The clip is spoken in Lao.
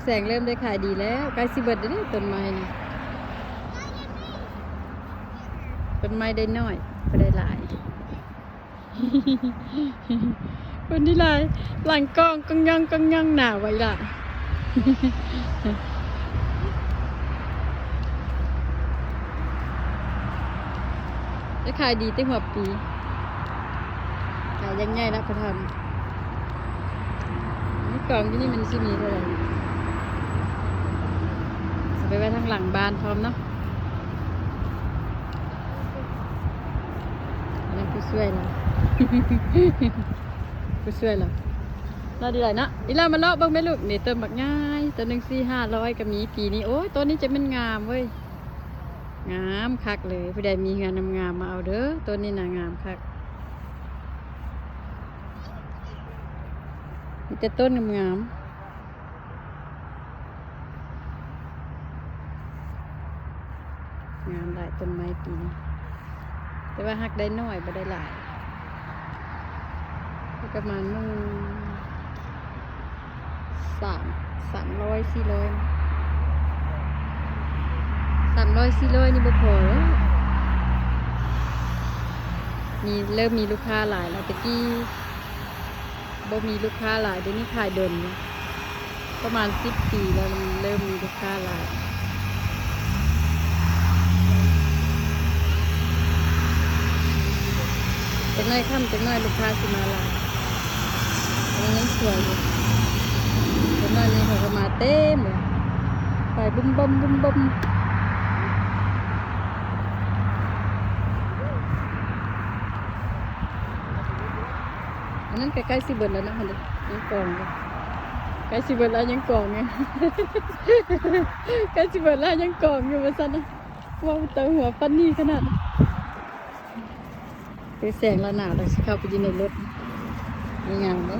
ແສງເລີ່ມໄດ້ຂາຍດີແລ້ວ ໃກ້ຊິເບິດແລ້ວເດ້ ຕົ້ນໄມ້ນີ້ ຕົ້ນໄມ້ໄດ້ໜ້ອຍ ບໍ່ໄດ້ຫຼາຍ ຄົນທີ່ຫຼາຍ ຫຼັງກ້ອງກອງຍອງກອງຍອງ ໜາວໄວລະ ໄດ້ຂາຍດີແຕ່ຫົວປີ ຂາຍຢ່າງໃຫຍ່ລະພໍ່ເຖົ້ານີ້ ມີກອງຢູ່ນີ້ມັນຊິມີເທົ່າໃດ ຊິໄປໄວ້ທາງຫຼັງບ້ານພ້ອມເນາະ ອັນນັ້ນຜູ້ຊ່ວຍລາວ ຜູ້ຊ່ວຍລາວ ລາວດີຫຼາຍເນາະ ອີ່ຫຼ້າມາເລາະເບິ່ງແມ່ລູກ ນີ້ຕົ້ນບັກໃຫຍ່ ຕົ້ນໜຶ່ງສີ່ຫ້າຮ້ອຍກະມີປີນີ້ ໂອ້ຍ ຕົ້ນນີ້ຈະແມ່ນງາມເວີຍ ງາມຄັກເລີຍ ຜູ້ໃດມີເຮືອນງາມໆ ມາເອົາເດີ ຕົ້ນນີ້ນະງາມຄັກ ມີແຕ່ຕົ້ນງາມໆ ງາມຫຼາຍຕົ້ນໄມ້ປີນີ້ ແຕ່ວ່າຮັກໄດ້ໜ້ອຍ ບໍ່ໄດ້ຫຼາຍ ປະມານໜຶ່ງ ສາມ ສາມຮ້ອຍ ສີ່ຮ້ອຍ ສາມຮ້ອຍ ສີ່ຮ້ອຍນີ້ບໍ່ພໍແລ້ວ ມີ ເລີ່ມມີລູກຄ້າຫຼາຍແລ້ວ ແຕ່ກີ້ບໍ່ມີລູກຄ້າຫຼາຍ ດຽວນີ້ຂາຍດົນ ປະມານສິບປີແລ້ວ ມັນເລີ່ມມີລູກຄ້າຫຼາຍ ຈັກໜ້ອຍຄ່ຳຈັກໜ້ອຍລູກຄ້າຊິມາຫຼາຍ ອັນນີ້ຍັງສວຍຢູ່ ຈັກໜ້ອຍນີ້ເຂົາກະມາເຕັມເລີຍ ໄປບຶມບຶມບຶມບຶມ ອັນນັ້ນກະໃກ້ຊິເບິດແລ້ວເນາະ ຫັ້ນເດ ຍັງກອງຢູ່ ໃກ້ຊິເບິດແລ້ວຍັງກອງຢູ່ ໃກ້ຊິເບິດແລ້ວຍັງກອງຢູ່ວ່າຊັ້ນນະ ເວົ້າແຕ່ຫົວປານນີ້ຂະໜາດ ຄືແສງລະໜາວລະ ຊິເຂົ້າໄປຢູ່ໃນລົດ ນີ້ງາມເດ້